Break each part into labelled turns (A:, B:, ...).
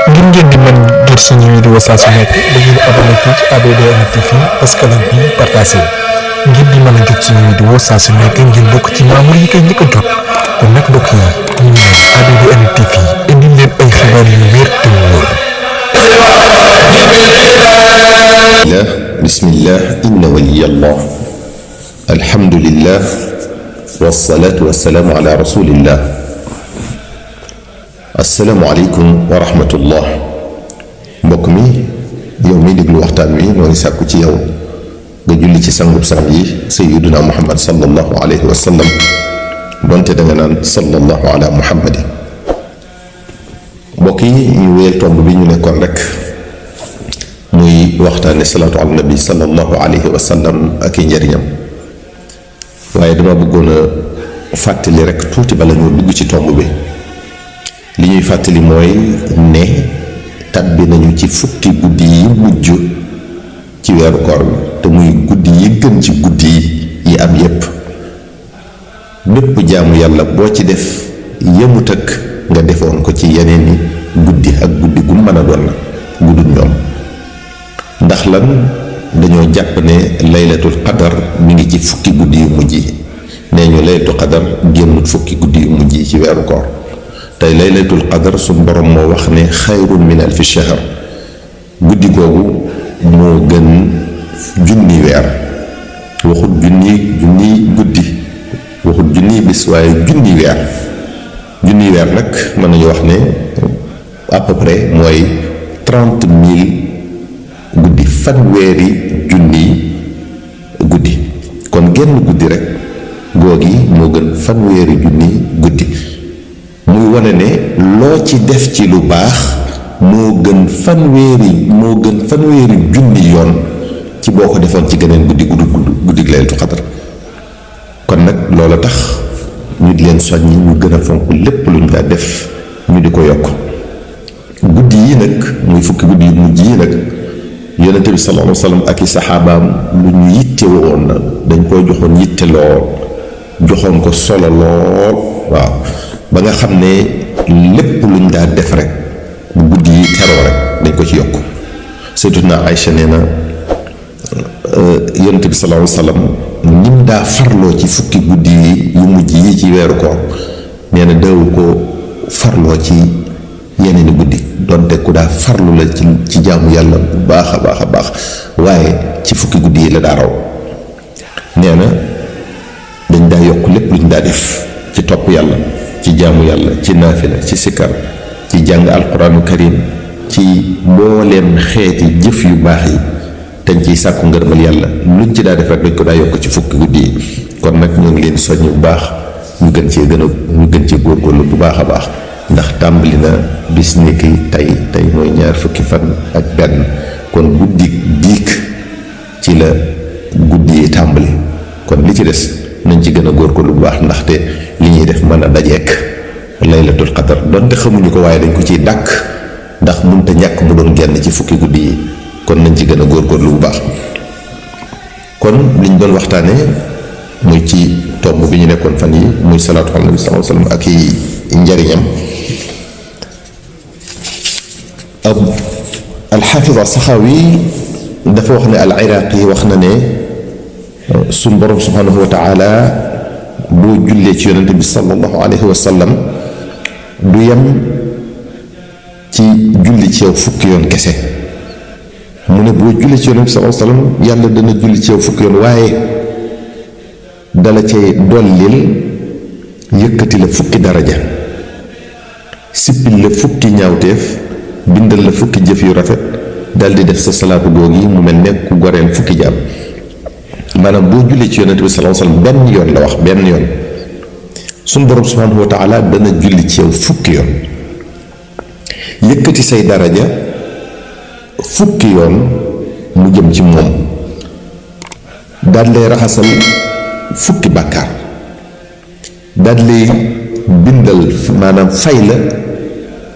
A: ngir ngeen di mën jot suñu vidéo saa su nekk da ngeen abonné fii ci ABDN TV parce que lañ bi partagé ngir di mën a jot suñu vidéo saa su nekk ngeen bokk ci membre yi koy njëkk a jot kon nag mbokk yi ñu ngi leen ABDN TV indi leen ay xibaar yu wér te wóor.
B: bismillah inna waliyallah alhamdulillah wassalatu wassalamu ala rasulillah. asalaamaaleykum wa rahmatullah. mbokk mi yow mi déglu waxtaan wi noo ngi sàkku ci yow nga julli ci sangub sang yi sayyiduna muhammad sallallahu alayhi wa sallam donte da nga naan sallallahu ala muhammadin. mbokk yi ñu wéyal tomb bi ñu nekkoon rek muy waxtaane salaatu ala nabi sallallahu alayhi wa sallam ak i njëriñam, waaye dama bëggoon a fàttali rek tuuti bala ñoo dugg ci tomb bi. li ñuy fàttali mooy ne tàbbi nañu ci fukki guddi yi mujj ci weeru koor bi te muy guddi yi gën ci guddi yi am yépp. bépp jaamu yàlla boo ci def yemut ak nga defoon ko ci yeneeni guddi ak guddi gu mën a doon la guddul ñoom. ndax lan dañoo jàpp ne laylatul qadar mi ngi ci fukki guddi yu mujj yi, nee ñu laylatul qadar génnut fukki guddi yu mujj yi ci weeru koor. tey laylatul qadar suñ borom moo wax ne xayrun min alfi shahr, guddi googu moo gën junni weer. waxut junni guddi, waxut junni bis, waaye junni weer. junni weer nag mën nañu wax ne à peu près mooy 30 000 guddi, fanweeri junni guddi. kon genn guddi rek googi moo gën fanweeri junni guddi. muy wane ne loo ci def ci lu baax moo gën fanweeri junni yoon ci boo ko defoon ci geneen guddi laylatul qadr. kon nag loola tax ñu di leen soññi ñu gën a fonk lépp lu ñu daa def ñu di ko yokk. guddi yi nag muy fukki guddi yu mujj yi nag yonente bi sallallahu alayhi wa sallam ak i saxaabaam lu ñu yitte woon na, dañ koo joxoon yitte lool, joxoon ko solo lool. waaw ba nga xam ne lépp luñ daa def rek bu guddi yi teroo rek dañ ko ci yokk. Sayyidatuna Aïcha nee na yonent bi sallallahu alayhi wa sallam nim daa farloo ci fukki guddi yu mujj yi ci weeru koor, nee na daawu ko farloo ci yeneeni guddi, donte ku daa farlu la ci jaamu yàlla bu baax a baax, waaye ci fukki guddi yi la daa raw. nee na dañ daa yokk lépp luñ daa def ci topp yàlla, ci jaamu yàlla, ci naafila, ci sikkar, ci jàng alquraanu karim, ci mbooleem xeeti jëf yu baax yi dañ ciy sàkku ngërëmal yàlla. luñ ci daa def rek dañ ko daa yokk ci fukki guddi yi. kon nag ñoo ngi leen soññ bu baax ñu gën cee góorgóorlu bu baax a baax, ndax tàmbali na bis ni ki tey mooy 2 fukki fan ak benn. kon guddi biig ci la guddi yi tàmbali. kon li ci des nañ ci gën a góorgóorlu bu baax, ndaxte li ñuy def mën a dajeek laylatul qadar donte xamuñu ko, waaye dañ ko ciy dàkk ndax mënta ñàkk mu doon genn ci fukki guddi yi. kon nañ ci gën a góorgóorlu bu baax. kon liñ doon waxtaane muy ci tomb bi ñu nekkoon fan yi muy salaatu ala nabi sallallahu alayhi wa sallam ak i njariñam. alxaafis as-Saxaawi dafa wax ne al-Iraaqi wax na ne suñ borom subhanahu wa taala boo jullee ci yonente bi sallallahu alayhi wa sallam du yem ci julli ci yow fukki yoon kese. mu ne boo jullee ci yonente bi sallallahu alayhi wa sallam yàlla dana julli ci yow fukki yoon, waaye dala cay dollil yëkkati la fukki daraja, sippil la fukki ñaawteef, bindal la fukki jëf yu rafet, dal di def sa salaatu googi mu mel ne ku goreel fukki jaam. maanaam boo jullee ci yonente bi sallallahu alayhi wa sallam benn yoon la wax, benn yoon suñ borom subhanahu wa taala dana julli ci yow fukki yoon, yëkkati say daraja fukki yoon mu jëm ci moom, daal lay raxasal fukki bàkkaar, daal lay bindal maanaam fay la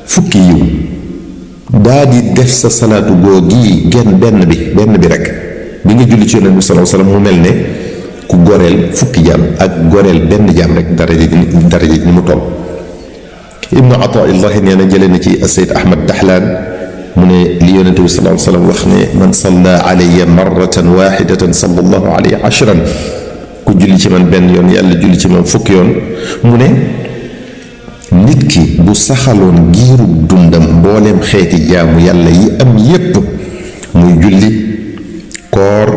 B: fukki yiw, daa di def sa salaatu googi benn bi rek bi nga julli ci yonent bi sallallahu alayhi wasallam mu mel ne ku goreel fukki jaam ak goreel benn jaam rek daraja ni mu toll. ibnu ataillahi nee na jëlee na ci Sayd Ahmad Dahlaan mu ne li yonente bi sallallahu alayhi wa sallam wax ne man salla alayya marratan waxidatan sallallahu alayhi ashran ku julli ci man benn yoon yàlla julli ci man fukki yoon mu ne nit ki bu saxaloon giirub dundam mbooleem xeeti jaamu yàlla yi am yépp muy julli koor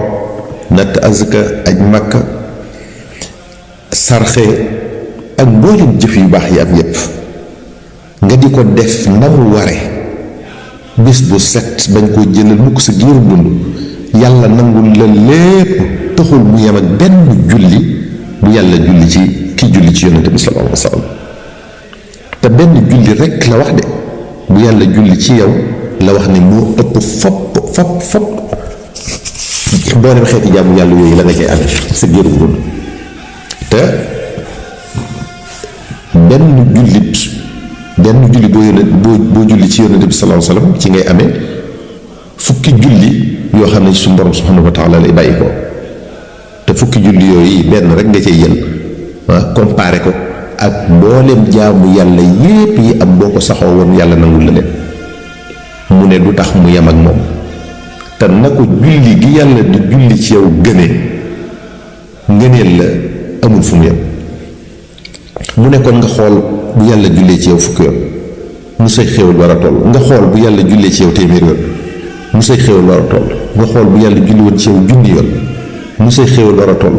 B: natt azka aj makka sarxe ak mbooleem jëf yu baax yi am yépp nga di ko def na mu ware bés bu set bañ koo jëlal mukk sa giirub dund yàlla nangul la lépp taxul mu yem ak benn julli bu yàlla julli ci ki julli ci yonente bi sallallahu alayhi wa sallam te benn julli rekk la wax de bu yàlla julli ci yow la wax ne moo ëpp fopp mboolem xeeti jaamu yàlla yooyu la nga cay amee sa giirub dund te benn julli boo julli ci yonente bi sallallahu alayhi wa sallam ci ngay amee fukki julli yoo xam ne ci suñu borom subhanahu wa taala lay bàyyi ko te fukki julli yooyu benn rek nga cay jël comparé ko ak mboolem jaamu yàlla yépp yi am boo ko saxoo woon yàlla nangul la leen mu ne du tax mu yem ak moom te na ko julli gi yàlla di julli ci yow ngëneel la amul fu mu yem mu ne kon nga xool bu yàlla jullee ci yow fukki yoon mu say xéewal war a toll nga xool bu yàlla jullee ci yow téeméer yoon mu say xéewal war a toll nga xool bu yàlla julli woon ci yow junni yoon mu say xéewal war a toll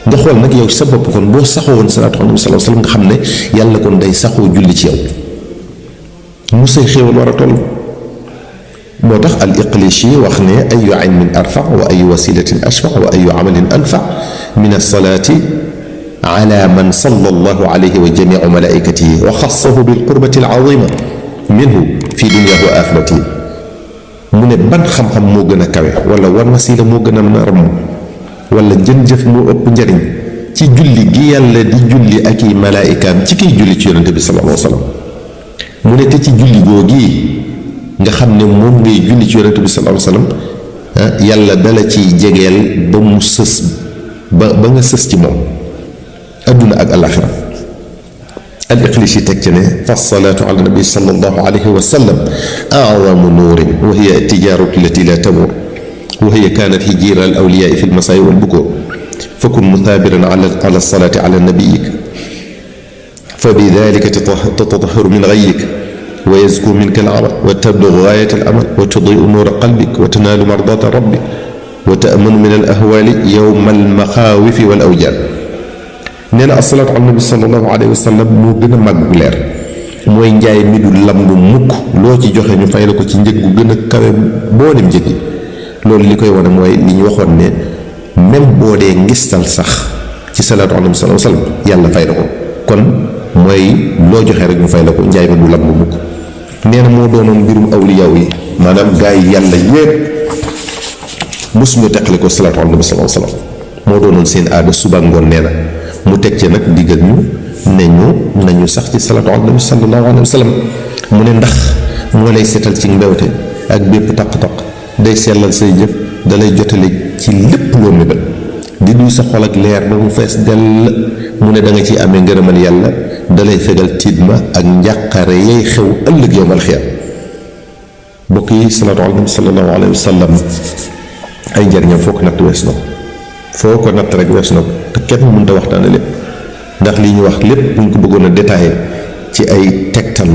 B: nga xool nag yow sa bopp kon boo saxoo woon salaatu ala nabi sallallahu alayhi wasallam nga xam ne yàlla kon day saxoo julli ci yow mu say xéewal war a toll moo tax al iqlishi wax ne ayu ilmin arfa wa ayu wasilatin ashfa wa ayu amalin anfa min alsalaati ala man sallallahu alayhi wa jamiu malaikatihi wa xassahu bilqurbati alazima minhu fi dunyahu wa axiratihi mu ne ban xam-xam moo gën a kawe wala wan wasila moo gën a naram wala jën-jëf moo ëpp njariñ ci julli gi yàlla di julli ak i malaayikaam ci kiy julli ci yonente bi sallallahu alayhi wa sallam mu ne te ci julli googi nga xam ne moom ngay julli ci yonente bi sallallahu alayhi wa sallam yàlla dala ciy jegeel ba mu sës ba nga sës ci moom adduna ak alaxira al iqlishi teg ci ne fa salaatu ala nabi sallallahu alayhi wa sallam a'zamu nuurin wa hiya tijaaratu allati la tamur wa hiya kaanat hijiira al awliyaa fi al masaa'i wal bukuur fakun mutaabiran ala salaati ala nabiyik fa bi daalika tatatahharu min ghayyik wa yazkuu minka al amal wa tablughu gaayata al amal wa tudii'u nuura qalbik wa tanaalu mardaata rabbik wa ta'manu min al ahwaali yawma al maxaawifi wal awjaal nee na asalaatu ala nabi sallallahu alayhi wa sallam moo gën a màgg leer mooy njaay mi du lamb mukk loo ci joxe ñu fay la ko ci njëg gu gën a kawe mboolem njëg yi loolu li koy wane mooy li ñu waxoon ne même boo dee ngistal sax ci salaatu ala nabi sallallahu alayhi wa sallam yàlla fay la ko kon mooy loo joxe rek ñu fay la ko njaay mi du lamb mukk nee na moo doonoon mbirum awliyaaw yi maanaam gaa yi yàlla yépp mosuñu teqale ko salaatu ala nabi sallallahu alayhi wa sallam moo doonoon seen aada suba ngoon nee na mu teg ci nag diggal ñu ne ñu nañu sax ci salaatu ala nabi sallallahu alayhi wa sallam mu ne ndax moo lay seetal ci mbewte ak bépp taq-taq day sellal say jëf dalay jotale ci lépp loo mébal di duy sa xol ak leer ba mu fees dell mu ne da nga ciy amee ngërëmal yàlla dalay fegal tiidma ak njàqare yay xew ëllëg yowmal xiyaam bokk yi salaatu ala nabi sallallahu alayhi wa sallam ay njariñam foo ko natt wees na ko foo ko natt rek wees na ko te kenn mënut a waxtaane lépp ndax li ñu wax lépp buñ ko bëggoon a détaillé ci ay tegtal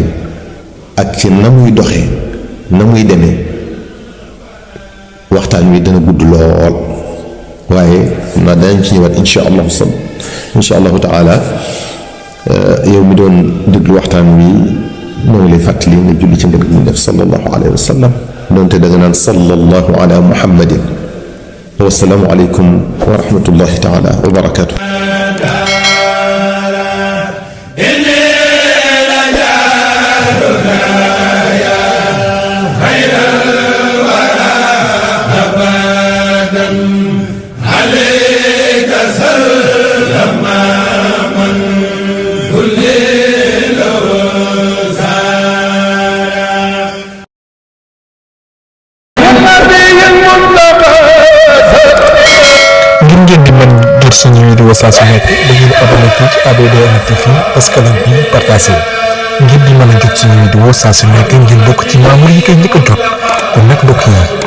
B: ak ci na muy doxee na muy demee waxtaan wi dana gudd lool waaye naa danañ ci ñëwaat insha allahu taala yow mi doon déglu waxtaan wi moo ngi lay fàttali nga julli ci ngën gi mu def sallallahu alayhi wa sallam doonte da nga naan sallallahu ala muhammadin wassalaamu aleykum wa rahmatullahi taala wa barakaatu.
A: suñu vidéo saa su nekk da ngeen abonné fii ci ABDN TV parce que bi partagé ngir di mën a jot suñu vidéo saa su nekk ngeen bokk ci membre yi koy njëkk a jot kon nag mbokk yi